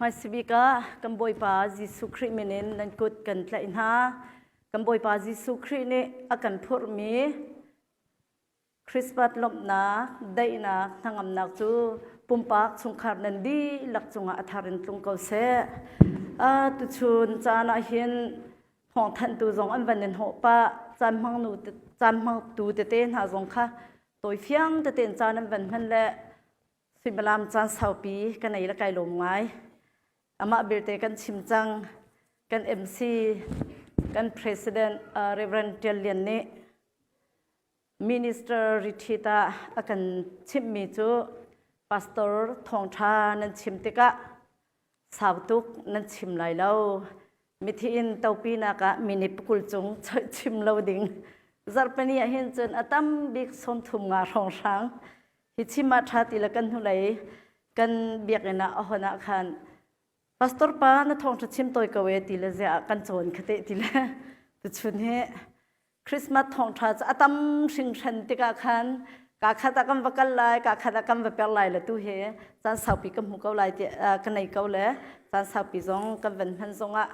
Hmaisabik ah kan Bawipa Jesuh Khrih min in nan kut kan tlaih hna. Kan Bawipa Jesuh Khrih nih a kan phurhmi Christmas lawmhnak, daihnak, hnangamnak cu pumpak chungkhar nan dihlak cungah a thar in tlung ko seh. Tuchun caan ah hin thawngthanhtu zong an van in hnawh pah, caan hmangnu caan hmangtu tete hna zong kha tawifiang tete in caan an van hman le suimilam caan saupi ka nei le kai lawm ngai. Amah belte kan chim cang. Kan MC, kan President Reverend Tial Lian nih Minister retreat ah a kan chimhmi cu pastor thawngṭha nan chim tikah sau tuk nan chim lai lo. Mithi in topinak ah minute 20 cung chim lo ding. Zarhpini ah hin cun a tam bik 30 nga hrawnghrang hi chim ah ṭha ti le kan hnulei kan biakinn ah a hon ah khan pastor pa na thawngṭha chim tawi ko e ti le ziah kan cawn kha teh ti le tuchun hi Christmas thawngṭha cu a tam hringhran tikah khan kaa khat ah kan va kal lai, kaa khat ah kan va per lai le tu hi caan saupi ka hmu ko lai ti ka nei ko le caan saupi zong kan van hman zongah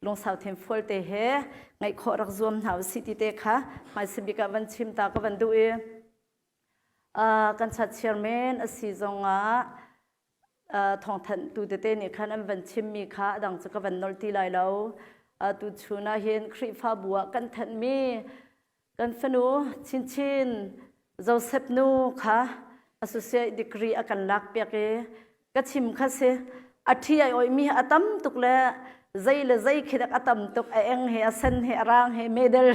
lungsau them fual te he ngaih khawh rak zuam hna usih ti te kha hmaisabik ah van chim ta ka van duh i kan chat chairman a si zongah thawngthanhtu tete nih khan an van chimmi kha a dang cu ka van nolh ti lai lo. Tuchun ah hin Khrihfabu ah kan thanhmi kan fanu chinchin Joseph nu kha associate degree a kan lak piak i ka chim kha si a ṭhi ai oihmi a tam tuk le zei le zei khi dak a tam tuk a eng he a sen he a rang he medal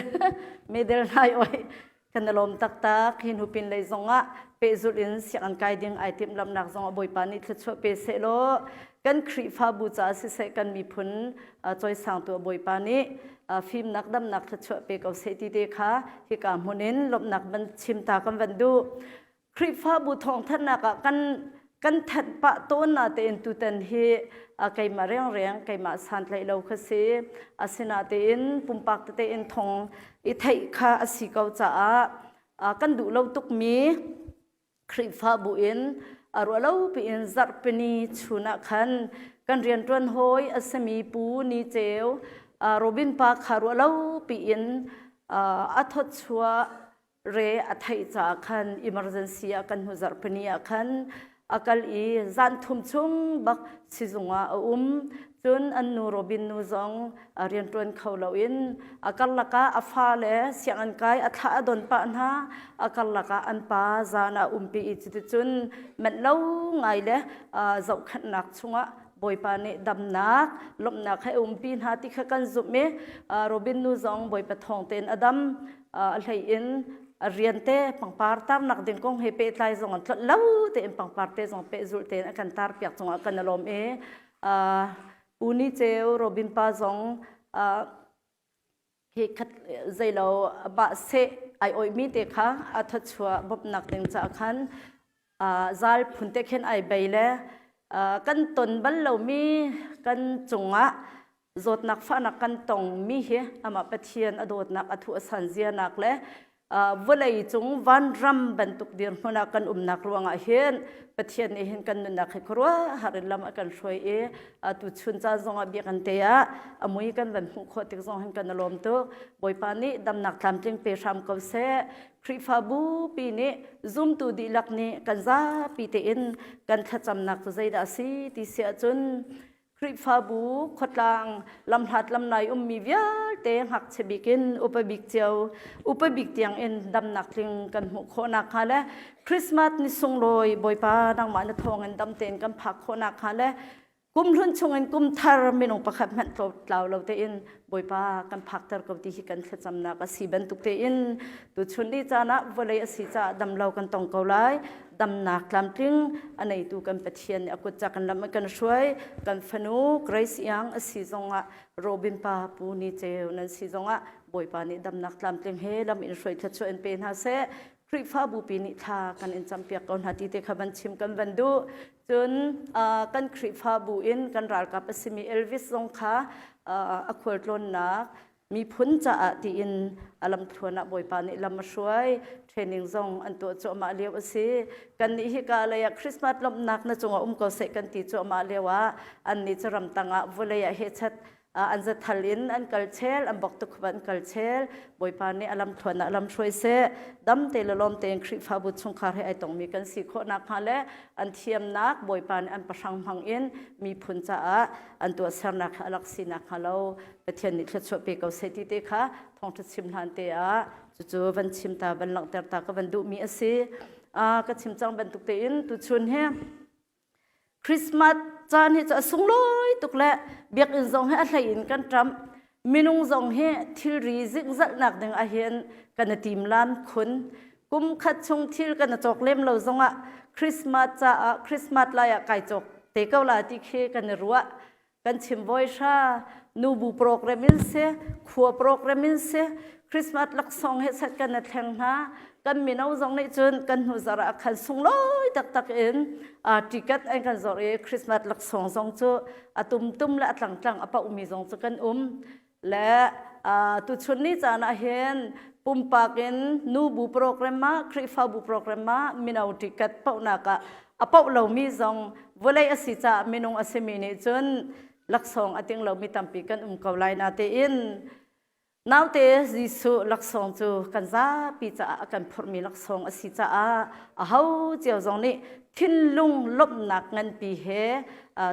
medal nai oi Kan i lawm taktak. Hi hnu pin lei zongah pehzulh in sianginn kai ding ai timhlamhnak zongah Bawipa nih thluachuah pe sehlaw kan Khrihfabu caah siseh kan miphun cawisangtu Bawipa nih fimnak damnak thluachuah pe ko seh ti te kha hika hmun in lawmhnak van chim ta kan van duh. Khrihfabu thawngthanhnak ah kan kan thanh pah tawn natein tutan hi keimah rengreng keimah santlaih lo kha si asinatein pumpak tete in thong i theih kha a si ko caah kan duh lo tukmi Khrihfabu in a ruah lo piin zarhpini chun ah khan kan rianṭuan hawi a simi Pu Ni Ceu Robin pa kha ruah lo piin a thawchuah re a theih caah khan emergency ah kan hnu zarhpini ah khan a kal i zan thum chung bak sizung ah a um cun an nu Robin nu zong rianṭuan kho loin a karlak ah a fa le sianginn kai a thlah a don pah hna a karlak ah an pa zan ah umpi i cuticun manh lo ngai le zohkhenhnak chungah Bawipa nih damnak lawmhnak he umpi hna ti kha kan zumh i Robin nu zong Bawipa thawng tein a dam a hlei in rian te pangpar tarnak ding kong he pehtlai zong an tlolh lo tein pangpar te zong pehzulh tein a kan tar piak cungah kan alawm i Pu Ni Ceu Robin pa zong hi khat zeilo ba seh ai oi mi te kha a thachua bawmhnak ding ca khan zal phun te khin ai bei le kan ton bal lomi kan cungah zawtnak fahnak kan tongmi hi amah Pathian a dawtnak a thu a san zianak le vawlei cung vanram bantuk dirhmun ah kan umnak ruangah hin Pathian nih hin kan nunnak hi khuaruahhar in lam a kan hruai i tu chun caan zongah biakinn te ah a mui kan van hmuh khawh tik zong hin kan i lawm tuk Bawipa nih damnak tlamtling pe hram ko seh Khrihfabu pi nih zumtu dihlak nih kan zapi tein kan thlacamnak cu zeidah a si ti si ahcun Khrihfabu khuatlang lamhlat lamnai ummi vialte ngakchia bik in upa bik cio upa bik tiang in damnak tling kan hmuh khawhnak hnga le Christmas ni sunglawi Bawipa nangmah na thawng in dam tein kan phak khawhnak hnga le kum hlun chungin kum thar minung pakhat hmanh tlau lo tein Bawipa kan phakter ko ti hi kan thlacamnak a si bantuk tein tuchun ni caan ah vawlei a si caah dam lo kan tong ko lai damnak tlamtling a neitu kan Pathian nih a kut ca kan lam kan hruai kan fanu Grace Young a si zongah Robin pa Pu Ni Ceu nan si zongah Bawipa nih damnak tlamtling he lam in hruai thluachuah in pe hna seh Khrihfabu pi nih thla kan in campiak ko hna ti te kha van chim kan van duh cun kan Khrihfabu in kan ralkap a simi Elvis zong kha a khualtlawnnak. Miphun caah tiin a lamthluan ah Bawipa nih lam a hruai. Training zong an tuah cuahmah lio a si. Kannih hika lei ah Christmas lawmhnak na cungah um ko seh kan ti cuahmah lio ah annih cu ramtang ah vawlei ah hechat an zathal in an kal chel, an bok tuk an kal chel. Bawipa nih a lamthluan ah lam hruai seh. Dam te le lawm tein Khrihfabu chungkhar he ai tongmi kan si khawh nakhnga le an thiamnak Bawipa nih an pahrang hmang in miphun caah an tuahsernak he a lak si nakhnga lo Pathian nih thluachuah pe ko seh ti te kha thawngṭha chim hlan te ah cucu van chim ta van langhter ta ka van duhmi a si. Ka chim cang bantuk tein tuchun hi Christmas caan hi cu a sunglawi tuk le biakinn zong hi a hlei in kan ṭamh. Minung zong hi thilri zingzalhnak ding ahhin kan i timlam khun. Kum khat chung thil kan i cawk lem lo zongah Christmas caah Christmas lai ah kai cawk te ko la ti khi kan i ruah. Kan chim voi hra nubu program in si, khua program in si, Christmas laksawng he set kan i thleng hna. Kan mino zong nih cun kan hnu zarh ah khan sunglawi taktak in ticket an kan zawrh i Christmas laksawng zong cu a tumtum le a tlangtlang a paohmi zong cu kan um. Le tuchun ni caan ah hin pumpak in nubu program ah Khrihfabu program ah mino ticket paohnak ah a paoh lomi zong vawlei a si caah minung a simi nih cun laksawng a ting lomi tampi kan um ko lai natein naute Jesuh laksawng cu kan zapi caah a kan phurhmi laksawng a si caah aho cio zong nih thinlung lawmhnak nganpi he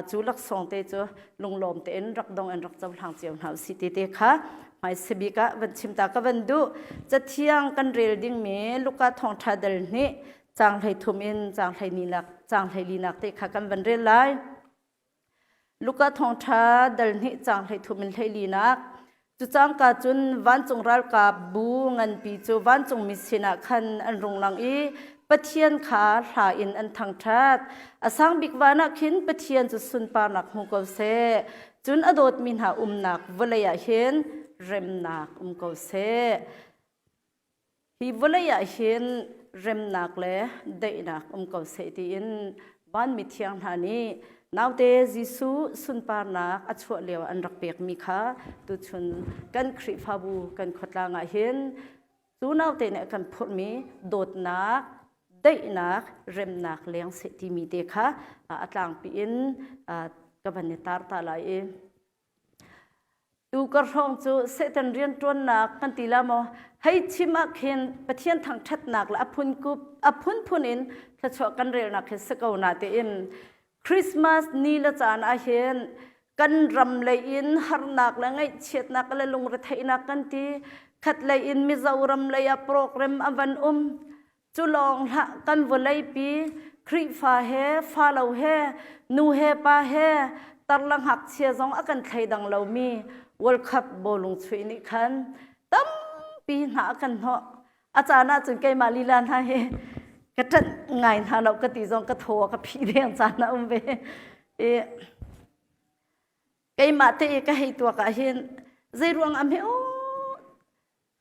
cu laksawng te cu lunglawm tein rak dong in rak cohlang cio hna usih ti te kha hmaisabik ah van chim ta ka van duh. Cathiang kan rel dingmi Luka thawngṭha dal hnih caang 13 in caang 12 caang 14 te kha kan van rel lai. Luka thawngṭha dal hnih caang 13 in 14nak. Cu cangka cun vancung ralkap bu nganpi cu vancungmi sinah khan an rung lang i Pathian kha hla in an thangṭhat. A sang bik van ah khin Pathian cu sunparnak hmu ko seh. Cun a dawtmi hna umnak vawlei ah hin remnak um ko seh. Hi vawlei ah hin remnak le daihnak um ko seh tiin van mithiang hna nih naute Jesuh sunparnak a chuah lio an rak pekmi kha tuchun kan Khrihfabu kan khuatlang ah hin cu naute nih a kan phurhmi dawtnak, daihnak, remnak leng seh timi te kha a tlangpi in ka van i tar ta lai i Tu ka hrawng cu Satan rianṭuannak kan ti la maw? Hei chim ah khin Pathian thangṭhatnak le a phunkup a phunphun in thluachuah kan relnak hi si ko na tein Christmas ni le caan ah hin kan ram lei in harnak le ngaihchiatnak le lungretheihnak kan ti khat lei in Mizoram lei ah program a van um Cu lawng hlah kan vawleipi Khrihfa he fa lo he nu he pa he tarla ngakchia zong a kan thleidang lomi World Cup bawlung chuih nih khan tampi hna a kan hnawh. A caan ahcun keimah lila hna hi ka ṭanh ngai hna lo ka ti zong ka thaw a ka phih deng caan a um ve. I keimah te i ka hei tuak ah hin zei ruang ah hme aw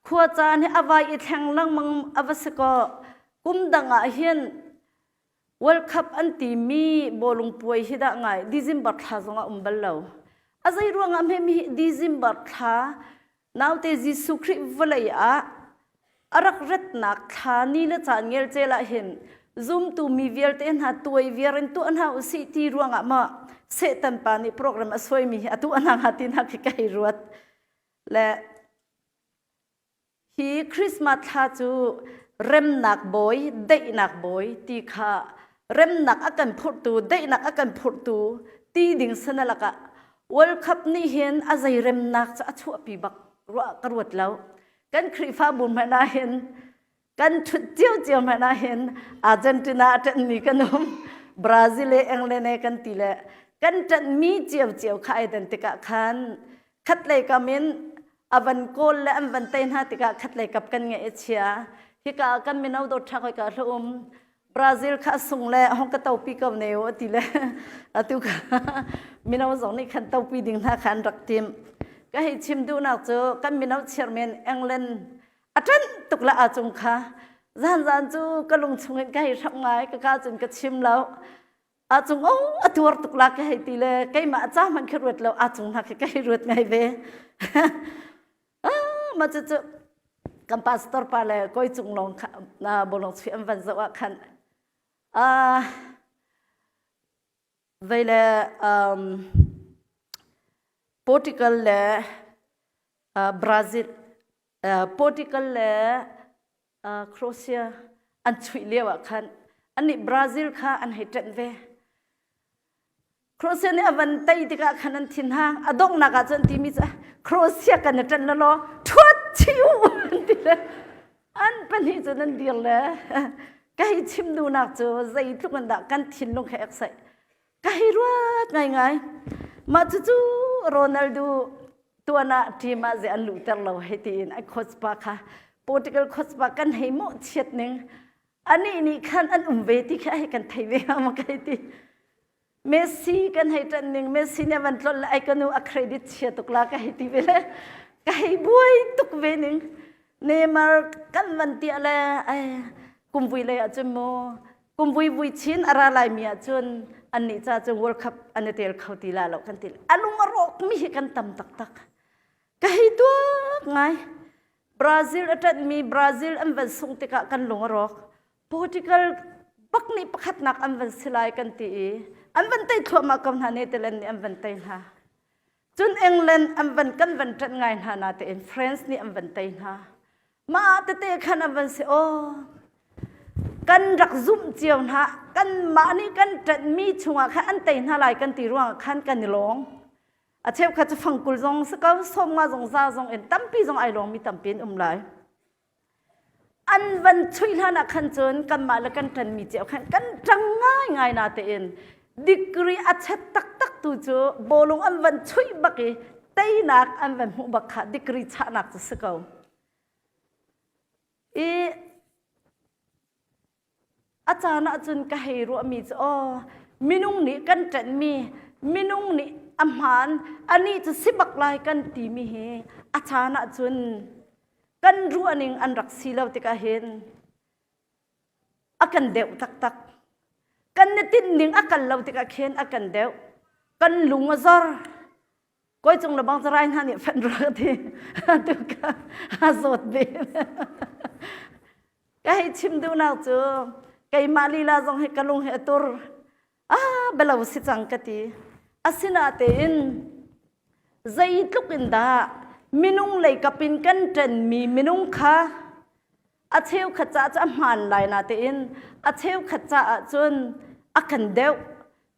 Khua caan hi a vai i thleng lengmang a va si kaw kum dang ah hin World Cup an timi bawlung puai hi dah ngai December thla zong ah um bal lo. A zei ruangah hme mi hi December thla naute Jesuh Khrih vawlei ah a rak retnak thla ni le caan ngelcel ah hin zumtu mi vialte hna tuai viar in tuah hna usih ti ruangah maw Satan pa nih program a suaimi hi a tuah hna hnga ti hna khi ka hei ruat. Le Hi Christmas thla cu remnak bawi, daihnak bawi ti kha remnak a kan phurhtu, daihnak a kan phurhtu ti ding sana lakah World Cup nih hin a zei remnak cu a chuahpi bak ruah ka ruat lo. Kan Khrihfabu hmanh ah hin kan ṭhut ciocio hmanh ah hin Argentina a ṭanhmi kan um, Brazil le England e kan ti le kan ṭanhmi ciocio kha ai dan tikah khan khatlei kam in a van kawl le an van tei hna tikah khatlei kap kan ngaih a chia. Hika ah kan mino dawt ṭha hoi ka hla um. Brazil kha a sung le hong ka topi ko ne u ti le atu kha mino zong nih khan topi ding hna kha an rak tim. Ka hei chim duhnak cu kan mino chairman England a ṭanh tuk le aa cung kha zanzan cu ka lung chungin ka hei hramh ngai ka ka cun ka chim lo a cung o a tuar tuk la ka hei ti le keimah ca hmanh khi ruat lo a cung hna khi ka hei ruat ngai ve. Ma cu cu kan pastor pa le koi cung lawng kha bolong chui an van zoh ah khan vei le Portugal le Brazil Portugal le Croatia an chuih lio ah khan annih Brazil kha an hei ṭanh ve. Croatia nih a van tei tikah khan an thinhang. A donghnak ah cun timi cu Croatia kan i ṭanh law ṭhuat chih u an ti le an pahnih cun an dir le ka hei chim duhnak cu zeitluk in dah kan thinlung kha eksaih ka hei ruat ngaingai. Mah cucu Ronaldo tuan ah team ah zei an luhter lo hei tiin a coach pa kha Portugal coach pa kan hei mawhchiat ning anih nih khan an um ve ti kha hei kan thei ve ma kai ti Messi kan hei ṭanh ning Messi nih a van tlolh le ai ka nu a credit chia tuk la ka hei ti ve le ka hei buai tuk ve ning Neymar kan van tiah le ai kumvui lei ah cun mu kumvui vui chin a ra lai mi ah cun annih ca cun World Cup an i tel kho ti la lo kan ti a lung a rawk mi hi kan tam taktak ka hei tuak ngai Brazil a ṭanhmi Brazil an van sungh tikah kan lung a rawk Portugal bak nih pakhatnak an van si lai kan ti i an van tei thluahmah ko hna Netherlands nih an van tei hna cun England an van kan van ṭanh ngai hna natein France nih an van tei hna mah tete khan an van si aw kan rak zumh cio hna kan mah nih kan ṭanhmi chungah khan an tei hna lai kan ti ruangah khan kan i lawng a cheukhat cu fangkul zong si ko sawmnga zong za zong in tampi zong ai lawngmi tampi an um lai an van chuih hlan ah khan cun kanmah le kan ṭanmi cio khan kan ṭang ngaingai na tein degree a chet taktak tu cu bawlung an van chuih bak i teinak an van hmuh bak kha degree chahnak cu si ko i A caan ahcun ka hei ruahmi cu aw minung nih kan ṭanhmi minung nih a hmaan anih cu si bak lai kan timi hi a caan ahcun kan ruahning an rak si lo tikah hin a kan deuh taktak. Kan i tinhning a kal lo tikah khin a kan deuh. Kan lung a zor. Koi cung le bang zarai hna nih fenh rua ti tu ka a zawt ve. Ka hei chim duhnak cu keimah lila zong hi ka lung hi a tur. Ah belo si cang ka ti. Asinatein zeitluk in dah minung lei kap in kan ṭenmi minung kha a cheukhat caah cu a hmaan lai natein a cheukhat caah cun a kan deuh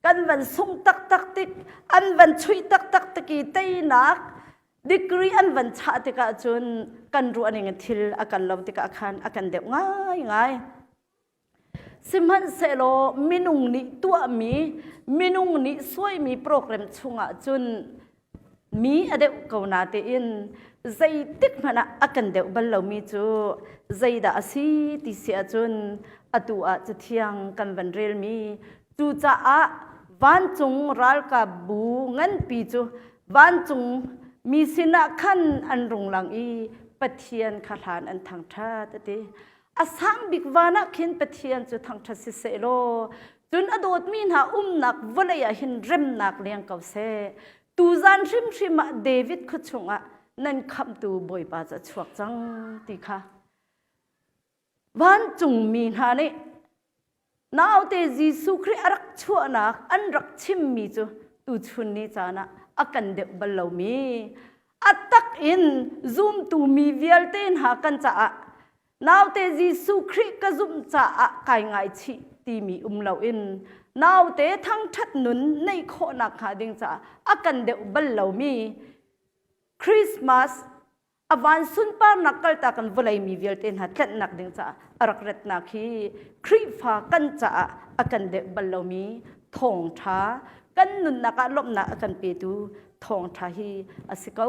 kan van sung taktak tik an van chuih taktak tik i teinak degree an van chah tikah cun kan ruah ning in thil a kal lo tikah khan a kan deuh ngaingai sihmanhsehlaw minung nih tuahmi minung nih suaimi program chungah cun mi a deuh ko natein zeitik hmanh ah a kan deuh bal lomi cu zeidah a si ti si ahcun atu ah cathiang kan van relmi cucaah vancung ralkapbu nganpi cu vancung mi sinah khan an rung lang i Pathian kha hlan an thangṭhat a ti. A sang bik van ah khin Pathian cu thangṭhat si seh law cun a dawtmi hna umnak vawlei ah hin remnak leng ko seh. Tuzan hrimhrim ah David khua chungah nan khamhtu Bawipa cu a chuak cang ti kha vancungmi hna nih naute Jesuh Khrih a rak chuahnak an rak chimmi cu tuchun ni caan ah a kan deuh bal lomi a tak in zumtu mi vialte hna kan caah naute Jesuh Khrih ka zumh caah kai ngaichih timi um loin naute thangṭhat nun neih khawhnak hnga ding caah a kan deuh bal lomi Christmas a van sunparnak kaltak in vawlei mi vialte hna tlenhnak ding caah a rak ratnak hi Khrihfa kan caah a kan deuh bal lomi thawngṭha kan nunnak ah lawmhnak a kan petu thawngṭha hi a si ko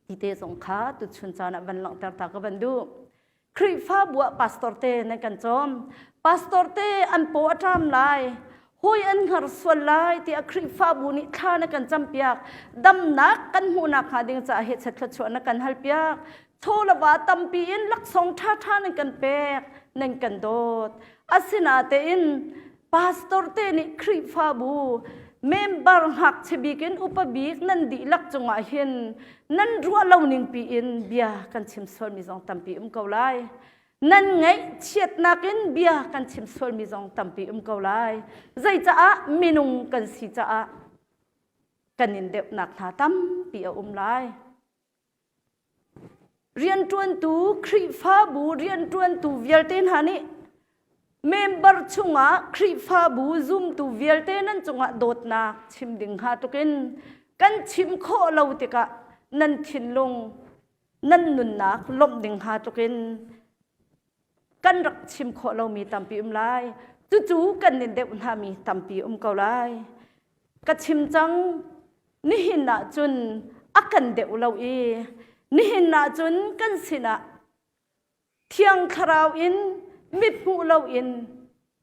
ti te zong kha tuchun caan ah van langhter ta ka van duh. Khrihfabu ah pastor te nan kan cawm. Pastor te an paw a ṭam lai. Hawi an hngar sual lai tiah Khrihfabu nih thla na kan campiak. Damnak kan hmuhnak hnga ding caah he thluachuah na kan halpiak. Chaw le va tampi in laksawng ṭhaṭha nan kan pek, nan kan dawt. Asinatein pastor te nih Khrihfabu. Member ngakchia bik in upa bik nan dihlak cungah hin nan ruah lo ning piin bia kan chim sualmi zong tampi um ko lai. Nan ngaihchiatnak in bia kan chim sualmi zong tampi um ko lai. Zeicaah minung kan si caah kan in deuhnak hna tampi a um lai. Rianṭuantu Khrihfabu rianṭuantu vialte hna nih member chungah Khrihfabu zumtu vialte nan cungah dawtnak chim ding hnga tukin kan chim khawh lo tikah nan thinlung nan nunnak lawmh ding hnga tukin kan rak chim khawh lomi tampi um lai. Cucu kan nin deuh hna mi tampi um ko lai. Ka chim cang nihin ah cun a kan deuh lo i nihin ah cun kan sinah thiang thlarau in mithmuh loin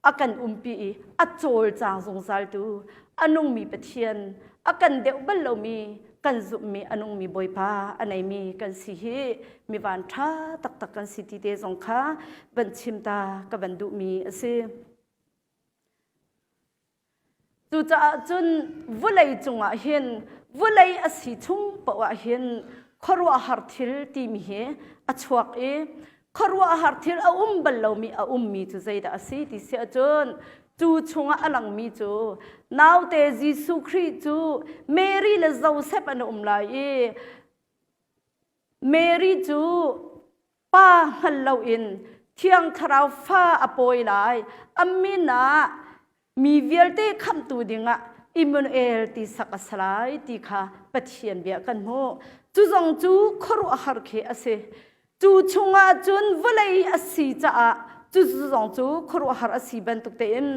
a kan umpi i a cawlcang zungzaltu a nungmi Pathian a kan deuh bal lomi kan zumhmi a nungmi Bawipa a neimi kan si hi mi van ṭha taktak kan si ti te zong kha van chim ta ka van duhmi a si. Cucaah cun vawlei cungah hin vawlei a si chung paoh ah hin khuaruahhar thil timi hi a chuak i khuaruahhar thil a um bal lomi a ummi cu zeidah a si ti si ahcun cu chungah a langmi cu naute Jesuh Khrih cu Mary le Joseph an um lai i Mary cu pa hngal loin Thiang Thlarau fa a pawi lai. A min ah mi vialte khamhtu dingah Immanuel ti sak a si lai ti kha Pathian bia kan hmuh. Cu zong cu khuaruahhar khi a si. Cu chungah cun vawlei a si caah cu zong cu khuaruahhar a si bantuk tein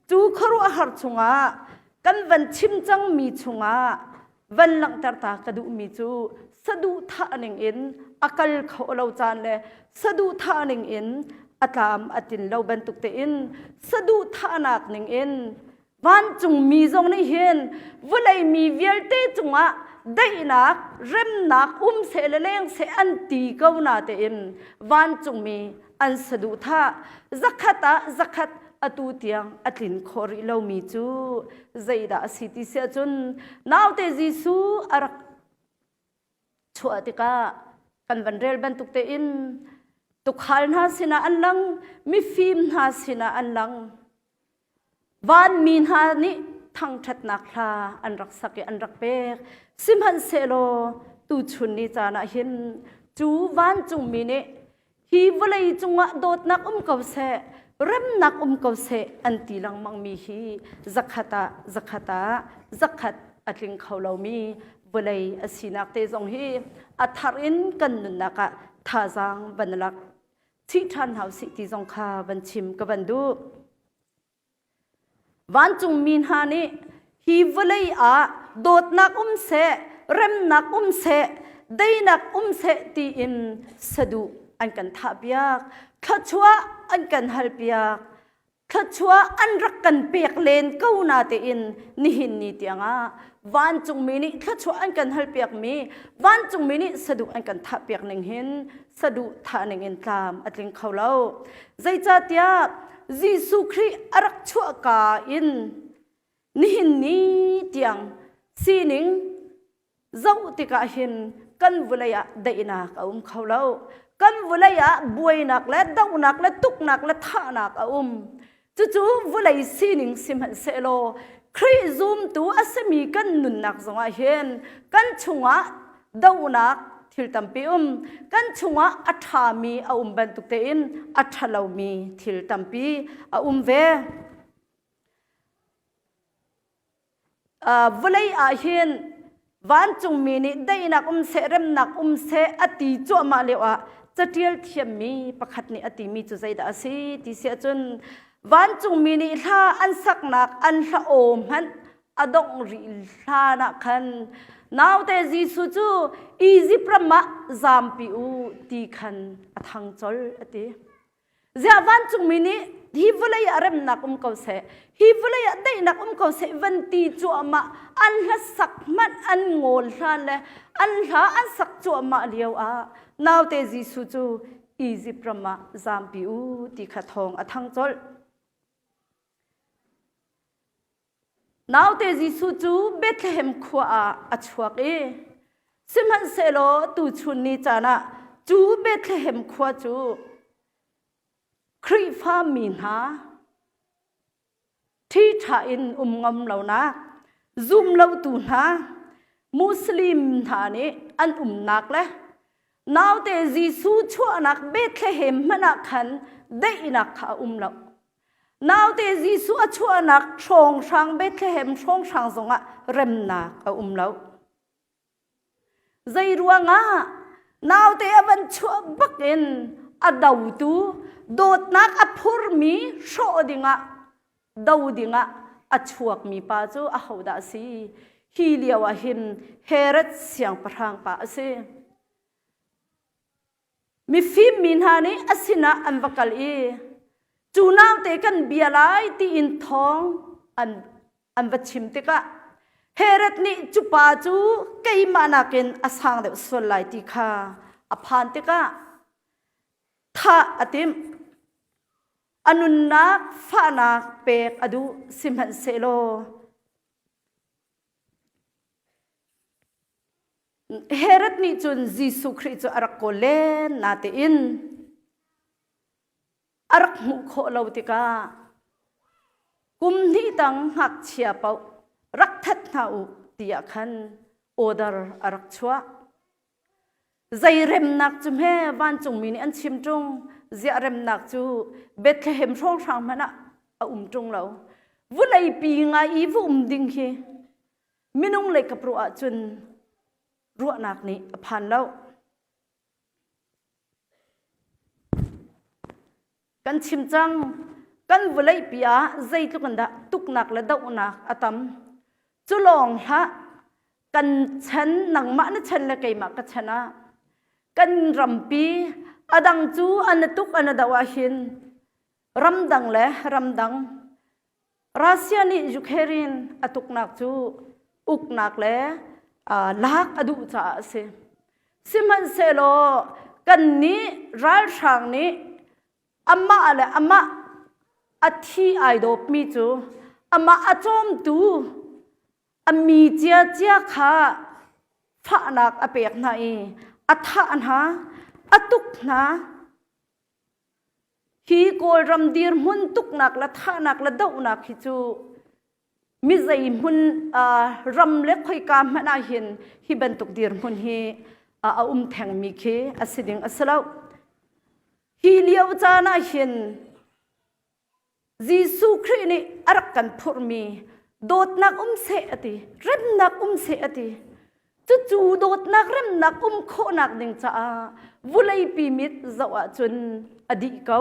cu khuaruahhar chungah kan van chim cangmi chungah van langhter ta ka duhmi cu saduhthah ning in a kal kho lo caan le saduhthah ning in a tlam a tin lo bantuk tein saduhthahnak ning in vancung mi zong nih hin vawlei mi vialte cungah daihnak remnak um seh le leng seh an ti ko na tein vancung mi an saduhthah zakhat ah zakhat atu tiang a tlin khawh rih lomi cu zeidah a si ti si ahcun naute Jesuh a rak chuah tikah kan van rel bantuk tein tukhal hna sinah an lang mifim hna sinah an lang Vanmi hna nih thangṭhatnak hla an rak sak i an rak pek. Sihmanhsehlaw tuchun ni caan ah hin cu vancungmi nih hi vawlei cungah dawtnak um ko seh, remnak um ko seh an ti lengmangmi hi zakhat ah zakhat ah zakhat a tling kho lomi vawlei a sinak te zong hi a thar in kan nunnak ah thazaang van lak chih ṭhan hna usih ti zong kha van chim ka van duh. Vancungmi hna nih hi vawlei ah dawtnak um seh, remnak um seh, deinak um seh tiin saduh an kan thahpiak, thluachuah an kan halpiak, thluachuah an rak kan pek len ko na tein nihin ni tiangah vancungmi nih thluachuah an kan halpiakmi vancungmi nih saduh an kan thahpiak ning hin saduh thah ning in tlam a tling kho lo. Zeicahtiah Jesuh Khrih a rak chuahka in nihin ni tiang sining zoh tikah hin kan vawlei ah daihnak a um kho lo. Kan vawlei ah buainak le dohnak le tuknak le thahnak a um. Cucu vawlei sining sihmanhsehlaw Khrih zumtu a simi kan nunnak zongah hin kan chungah dohnak thil tampi um kan chungah a ṭhami a um bantuk tein a ṭhalomi thil tampi a um ve. Vawlei ah hin vancungmi nih daihnak um seh remnak um seh a ti cuahmah lio ah catial thiammi pakhat nih a timi cu zeidah a si ti si ahcun vancungmi nih hla an saknak an hla aw hmanh a dongh rih hlan ah khan naute Jesuh cu Izipt ram ah zampi u ti khan a thang colh a ti. Ziah vancungmi nih hi vawlei ah remnak um ko seh, hi vawlei ah daihnak um ko seh van ti cuahmah an hla sak hmanh an ngawl hlan le an hla an sak cuahmah lio ah naute Jesuh cu Izipt ram ah zampi u ti kha thawng a thang colh. Naute Jesuh cu Bethlehem khua ah a chuak i sihmanhsehlaw tuchun ni caan ah cu Bethlehem khua cu Khrihfa mi hna ṭhiṭha in um ngam lonak zum lotu hna Muslim hna nih an umnak le naute Jesuh chuahnak Bethlehem hmanh ah khan daihnak kha a um lo. Naute Jesuh a chuahnak hrawnghrang Bethlehem hrawnghrang zongah remnak a um lo. Zei ruangah naute a van chuah bakin a dotu dawtnak a phurmi hrawh dingah do dingah a chuakmi pa cu ahodah a si? Hi lio ah hin Herod siangpahrang pa a si. Mifim mi hna nih a sinah an va kal i cu naute kan bia lai tiin thawng an an va chim tikah Herod nih cu pa cu keimah nakin a sang deuh sual lai ti kha a phan tikah thah a timh. A nunnak fahnak pek a duh sihmanhsehlaw Herod nih cun Jesuh Khrih cu a rak kawl len natein a rak hmuh khawh lo tikah kum hnih tang ngakchia paoh rak that hna u tiah khan order a rak chuah. Zei remnak cu hme vancungmi nih an chim ṭung ziah remnak cu Bethlehem hrawnghrang hmanh ah a um ṭung lo. Vawleipi ngai i va um ding hi minung lei kap ruah ahcun ruahnak nih a phan lo. Kan chim cang, kan vawleipi ah zeitluk in dah tuknak le dohnak a tam. Cu lawng hlah, kan chan, nangmah na chan le keimah ka chan ah kan rampi a dang cu an tuk an do ah hin ramdang le ramdang Russia nih Ukraine a tuknak cu uknak le lak a duh caah a si. Sihmanhsehlaw kannih ralhrang nih amah le amah a thi ai dawpmi cu amah a cawmtu a mi ciacia kha fahnak a pek hna i a thah hna, a tuk hna, Hi Kawlram dirhmun tuknak le thahnak le dohnak hi cu mi zei hmun ram le khoika hmanh ah hin hi bantuk dirhmun hi a um thengmi khi a si ding a si lo. Hi lio caan ah hin Jesuh Khrih nih a rak kan phurhmi dawtnak um seh a ti, remnak um seh a ti. Cucu dawtnak remnak um khawhnak ding caah vuleipi mit zoh ahcun a dih ko,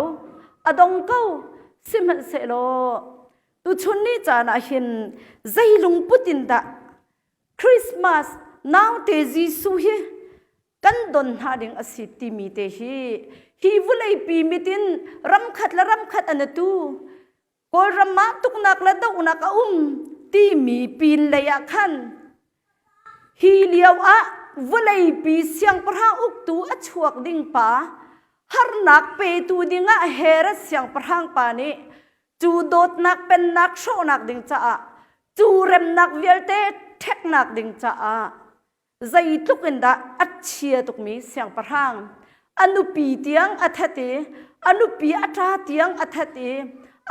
a dong ko. Sihmanhsehlaw tuchun ni caan ah hin zei lungput in dah Christmas naute Jesuh hi kan don hna ding a si timi te hi hi vuleipi mit in ramkhat le ramkhat an atu Kawlram ah tuknak le dohnak a um timi pin lei ah khan hi lio ah vawleipi siangpahrang uktu a chuak ding pa harnak petu dingah Herod siangpahrang pa nih cu dawtnak pennak hrawhnak ding caah cu remnak vialte ṭheknak ding caah zeitluk in dah a chia tukmi siangpahrang a nupi tiang a that i a nupi a ṭa tiang a that i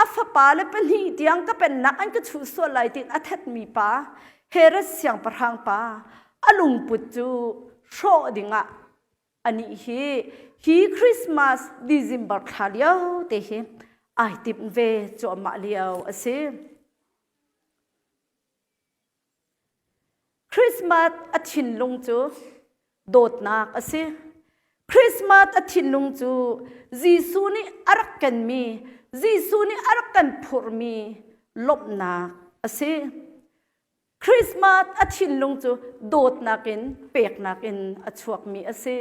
a fapa le pahnih tiang ka pennak an ka chuh sual lai tiin a thatmi pa Herod siangpahrang pa a lungput cu hrawh dingah anih hi hi Christmas December thla lio te hi ai timh ve cuahmah lio a si. Christmas a thinlung cu dawtnak a si. Christmas a thinlung cu Jesuh nih a rak kenmi, Jesuh nih a rak kan phurhmi lawmhnak a si. Christmas a thinlung cu dawtnak in peknak in a chuakmi a si.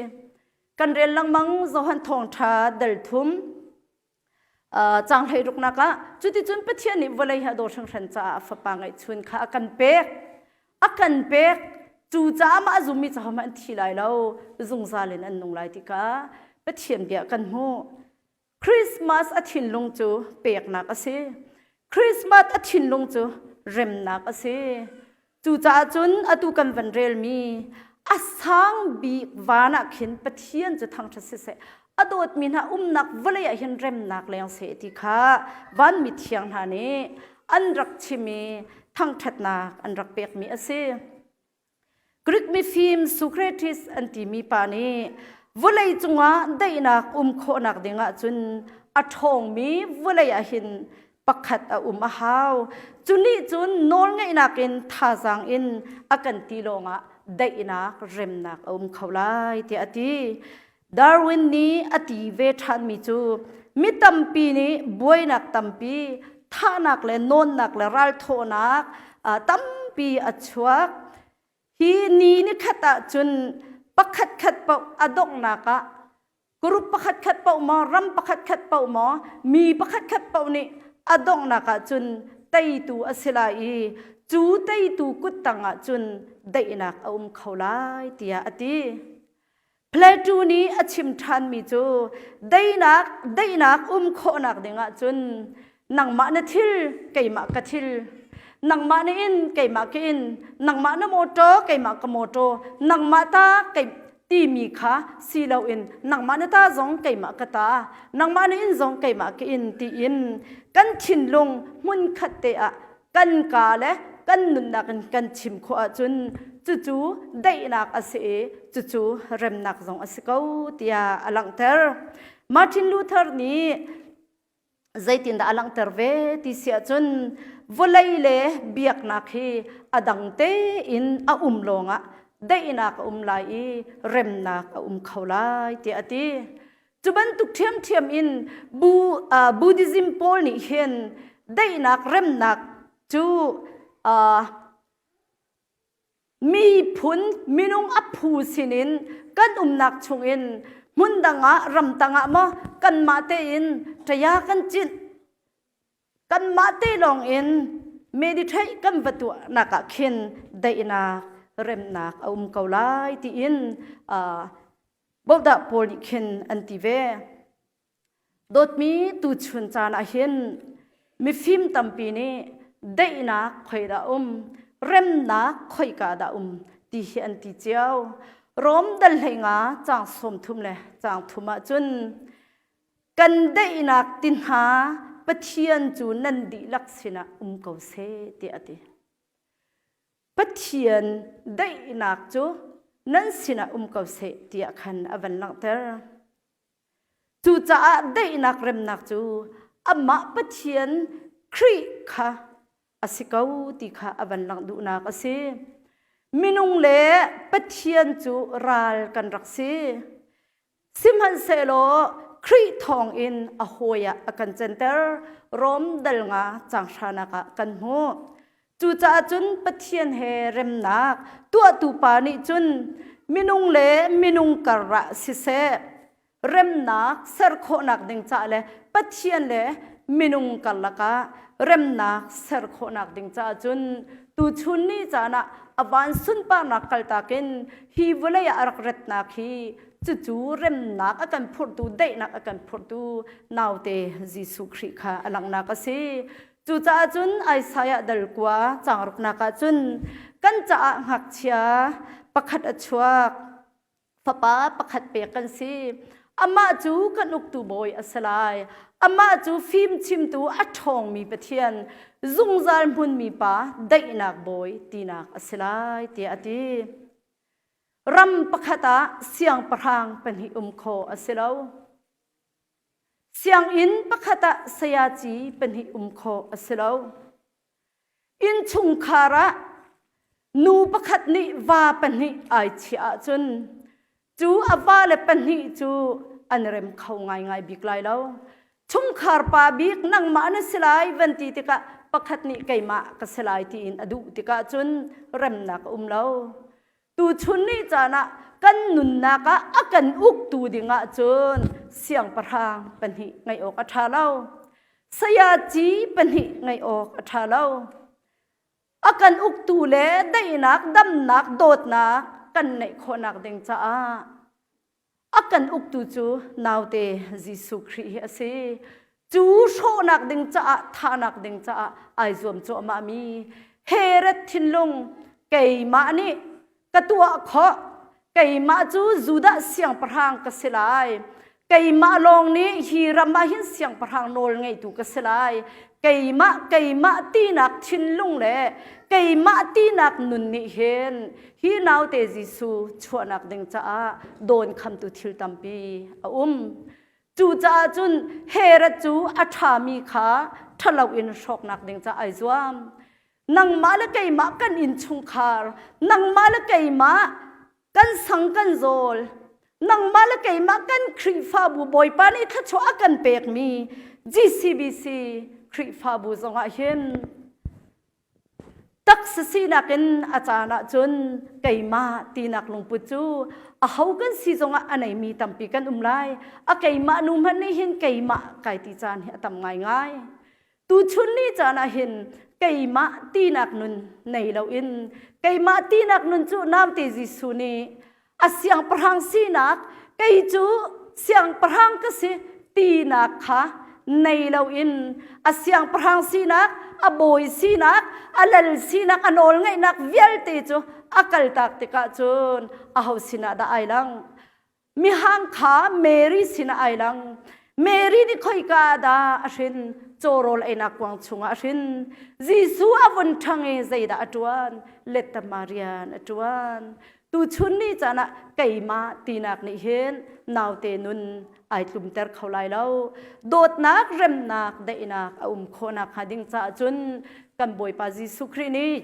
Kan rel lengmang Johan Thawngṭha dal thum Caang hleiruknak ah cuticun Pathian nih vawlei hi a dawt hringhran caah a fapa ngeihchun kha a kan pek. A kan pek. Cucaah mah a zummi cu hohmanh an thi lai lo, zungzal in an nung lai ti kha Pathian bia kan hmuh. Christmas a thinlung cu peknak a si. Christmas a thinlung cu remnak a si. Cucaah cun atu kan van relmi a sang bik van ah khin Pathian cu thangṭhat siseh, a dawtmi hna umnak vawlei ah hin remnak leng seh ti kha vanmi thiang hna nih an rak chim i thangṭhatnak an rak pekmi a si. Greek mifim Socrates an timi pa nih vawlei cungah daihnak um khawhnak ding ahcun a ṭhawngmi vawlei ah hin pakhat a um a hau. Cu nih cun nawlngeihnak in thazaang in a kan ti lawngah daihnak remnak a um kho lai tiah a ti. Darwin nih a ti ve ṭhanmi cu mi tampi nih buainak tampi, thahnak le nawnnak le ralthawhnak tampi a chuak. Hi ni ni khat ah cun pakhat khat paoh a donghnak ah group pakhat khat paoh maw, ram pakhat khat paoh maw, mi pakhat khat paoh nih a donghnak ah cun teitu a si lai i cu teitu kuttang ah cun daihnak a um kho lai tiah a ti. Plato nih a chim ṭhanmi cu daihnak daihnak um khawhnak dingah cun nangmah na thil keimah ka thil nangmah na inn keimah ka inn nangmah na motor keimah ka motor nangmah ta kei timi kha si loin nangmah na ta zong keimah ka ta nangmah na inn zong keimah ka inn tiin kan thinlung hmunkhat te ah kan ka le kan nunnak in kan chim khawh ahcun cucu daihnak a si i cucu remnak zong a si ko tiah a langhter. Martin Luther nih zeitindah a langhter ve ti si ahcun vawlei le biaknak hi a dang tein a um lawngah daihnak a um lai i remnak a um kho lai tiah a ti. Cu bantuk ṭhiamṭhiam in Bu, uh, Buddhism pawl nih hin daihnak remnak cu uh, miphun minung a phu sinin kan umnak chungin hmundang ah ramtang ah maw kanmah tein ṭaya kan cinh kanmah te lawng in meditate kan va tuahnak ah khin daihnak remnak a um ko lai tiin uh, Bodah pawl nih khin an ti ve. Dawtmi tuchun caan ah hin mifim tampi nih daihnak khoi dah um, remnak khoika dah um ti hi an ti cio. Rom dal hlei nga caang 30 le caang thum ah cun kan daihnak ti hna Pathian cu nan dihlak sinah um ko seh tiah a ti. Pathian daihnak cu nan sinah um ko seh tiah khan a van langhter. Cucaah daihnak remnak cu amah Pathian Khrih kha a si ko ti kha a van langh duhnak a si. Minung le Pathian cu ral kan rak si. Sihmanhsehlaw Khrih thawngin a hawi ah a kan canter. Rom dal nga caang hranak ah kan hmuh. Cucaah cun Pathian he remnak tuahtu pa nih cun minung le minung kar ah siseh remnak ser khawhnak ding caah le Pathian le minung karlak ah remnak ser khawhnak ding caah cun tuchun ni caan ah a van sunparnak kaltak in hi vawlei ah a rak ratnak hi cucu remnak a kan phurhtu daihnak a kan phurhtu naute Jesuh Khrih kha a langhnak a si. Cucaah cun Isaiah dal kua caang ruknak ah cun kan caah ngakchia pakhat a chuak fapa pakhat pek kan si. Amah cu kan uktu bawi a si lai. Amah cu fimchimtu a ṭhawngmi Pathian, zungzal hmunmi pa, daihnak bawi tinak a si lai, tiah a ti. Ram pakhat ah siangpahrang pahnih um khawh a si lo. Sianginn pakhat ah sayaci pahnih um khawh a si lo. Innchungkhar ah nu pakhat nih va pahnih ai chiah ahcun cu a vale pahnih cu an rem kho ngaingai bik lai lo. Chungkhar pa bik nangmah na si lai van ti tikah pakhat nih keimah ka si lai tiin a duh tikah cun remnak a um lo. Tuchun ni caan ah kan nunnak ah a kan uktu ding ah cun siangpahrang pahnih ngeih awk a ṭha lo. Sayaci pahnih ngeih awk a ṭha lo. A kan uktu le daihnak, damnak, dawtnak kan neih khawhnak ding caah a kan uktu cu naute Jesuh Khrih hi a si. Cu hrawhnak ding caah thahnak ding caah ai zuam cuahmah mi Herod thinlung keimah nih ka tuah khawh keimah cu Judah siangpahrang ka si lai keimah lawng nih hi ram ah hin siangpahrang nawl ngeitu ka si lai keimah keimah tinak thinlung le keimah tinak nun nih hin hi naute Jesuh chuahnak ding caah dawn khamtu thil tampi a um Cucaah cun Herod cu a ṭhami kha ṭhalo in hrawknak ding caah ai zuam. Nangmah le keimah kan innchungkhar, nangmah le keimah kan sang kan zawl, nangmah le keimah kan Khrihfabu Bawipa nih thluachuah a kan pekmi GCBC Khrihfabu zongah hin Taksa sinak in a caan ahcun keimah tinak lungput cu aho kan si zongah a neimi tampi kan um lai. A keimah nu hmanh nih hin keimah kai ti caan hi a tam ngaingai. Tuchun ni caan ah hin keimah tinak nun nei loin keimah tinak nun cu naute Jesuh nih a siangpahrang sinak kei cu siangpahrang ka si tinak kha nei loin a siangpahrang sinak a bawi sinak a lal sinak a nawlngeihnak vialte cu a kaltak tikah cun aho sinah dah ai lang mihang kha Mary sinah ai lang Mary nih khoika dah a hrin cawrawl einak kuang chungah a hrin Jesuh a vun ṭhang i zeidah a ṭuan lettama rian a ṭuan Tuchun ni caan ah keimah tinak nih hin naute nun ai tlumter kho lai lo. Dawtnak, remnak, daihnak a um khawhnak hnga ding caah cun kan Bawipa Jesuh Khrih nih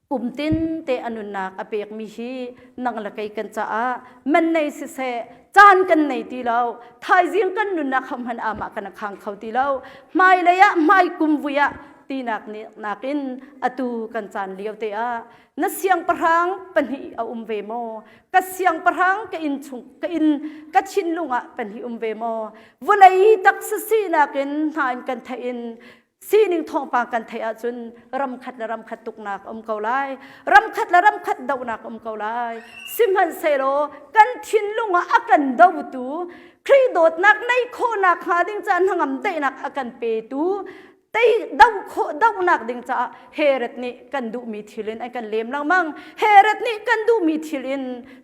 kumtin te a nunnak a pekmi hi nang le kei kan caah man nei siseh caan kan nei ti lo thaizing kan nunnak hmanh amah kan khang kho ti lo hmailei ah hmai kum vui ah tinak nakin atu kan caan lio te ah Na siangpahrang pahnih a um ve maw? Ka siangpahrang ka inn chung ka inn ka thinlung ah pahnih um ve maw? Vawlei taksa sinak in hna in kan theih in sining thawngpang kan theih ahcun ramkhat le ramkhat tuknak um ko lai. Ramkhat le ramkhat dohnak um ko lai. Sihmanhsehlaw kan thinlung ah a kan dotu Khrih dawtnak nei khawhnak hnga ding caan hnangam daihnak a kan petu tei do khawh dohnak ding caah Herod nih kan duhmi thil in an kan lem lengmang Herod nih kan duhmi thil in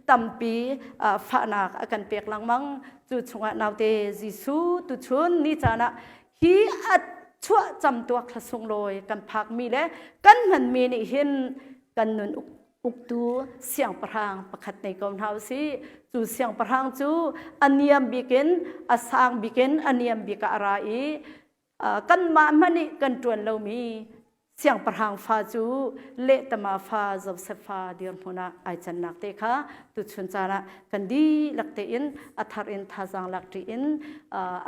tampi fahnak a kan pek lengmang cu chungah naute Jesuh tuchun ni caan ah hi a chuah camtuak thla sunglawi kan phakmi le kan hmanmi nih hin kan nun uktu siangpahrang pakhat nei ko hna usih cu siangpahrang cu a niam bik in a sang bik in a niam bik ah a ra i kanmah hmanh nih kan ṭuan lomi siangpahrang fa cu lehtama fa Josef fa dirhmun ah ai cannak te kha tuchun caan ah kan dihlak tein a thar in thazaang lak ṭi in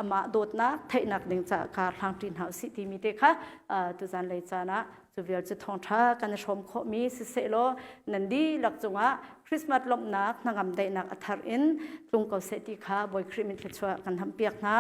amah dawtnak theihnak ding caah kar hlang ṭi hna usih timi te kha tuzan lei caan ah cu vial cu thawngṭha kan i hrawm khawhmi sisehlaw nan dihlak cungah Christmas lawmhnak hnangam daihnak a thar in tlung ko seh ti kha Bawi Khrih min thluachuah kan hampiak hna.